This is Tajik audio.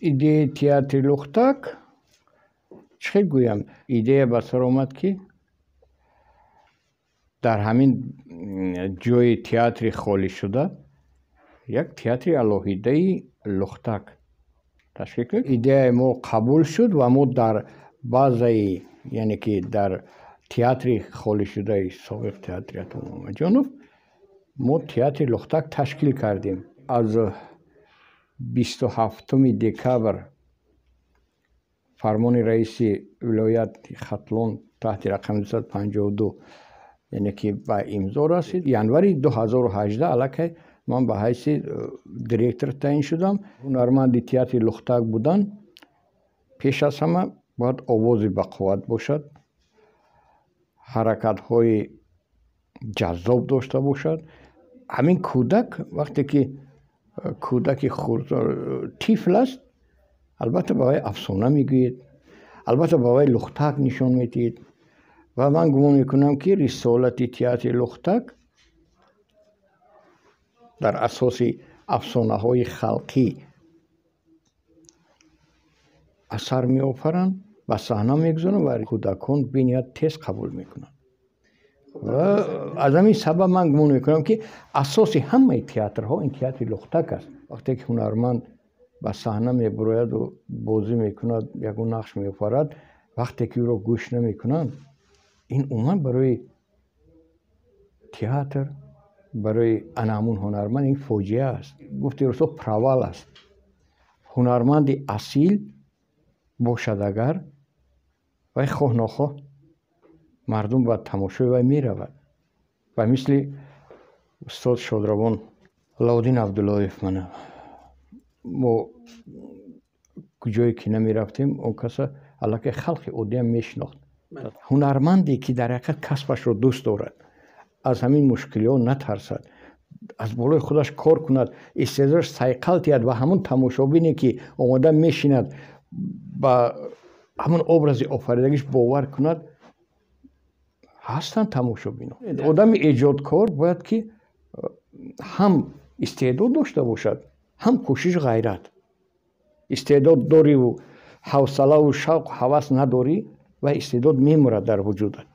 Идеяи театри Лухтак, чӣ хел гӯям, идея ба сар омад, ки дар ҳамин ҷои театри холӣ шуда як театри алоҳидаи Лухтак ташкил кунем. Идеяи мо қабул шуд ва мо дар базаи, яъне ки дар театри холишудаи собиқ театри Ато Муҳаммадҷонов мо театри Лухтак ташкил кардем. Аз 27 декабр фармони раиси вилояти Хатлон таҳти рақами 252, яъне ки ба имзо расид. Январи 2018 аллакай ман ба ҳайси директор таъин шудам. Ҳунарманди театри Лухтак будан пеш аз ҳама бояд овози бақувват бошад, ҳаракатҳои ҷаззоб дошта бошад. Ҳамин кӯдак вақте ки кӯдаки хурд, тифл аст, албатта ба вай афсона мегӯед, албатта ба вай лухтак нишон медиҳед. Ва ман гумон мекунам, ки рисолати театри Лухтак дар асоси афсонаҳои халқӣ асар меофаранд, ба саҳна мегузоранд ва кӯдакон бениҳоят тез қабул мекунанд. Ва аз ҳамин сабаб ман гумон мекунам, ки асоси ҳамаи театрҳо ин театри Лухтак аст. Вақте ки ҳунарманд ба саҳна мебурояду бозӣ мекунад, ягон нақш меофарад, вақте ки ӯро гӯш намекунанд, ин умуман барои театр, барои ана ҳамун ҳунарманд ин фоҷиа аст, гуфти русо, провал аст. Ҳунарманди асил бошад агар, вай хоҳ нохоҳ мардум ба тамошои вай меравад. Ва мисли устод шодравон Аллоуддин Абдуллоев, мана мо куҷое ки намерафтем, он каса аллакай халқи оддиам мешинохт. Ҳунарманде ки дар ҳақиқат касбашро дӯст дорад, аз ҳамин мушкилиҳо натарсад, аз болои худаш кор кунад, истеъдодаш сайқал диҳад ва ҳамун тамошобине ки омода мешинад, ба ҳамун образи офаридагиш бовар кунад, ҳастанд тамошобино. Одами эҷодкор бояд ки ҳам истеъдод дошта бошад, ҳам кӯшишу ғайрат. Истеъдод дориву ҳавсалаву шавқу ҳавас надорӣ, ва истеъдод мемурад дар вуҷудат.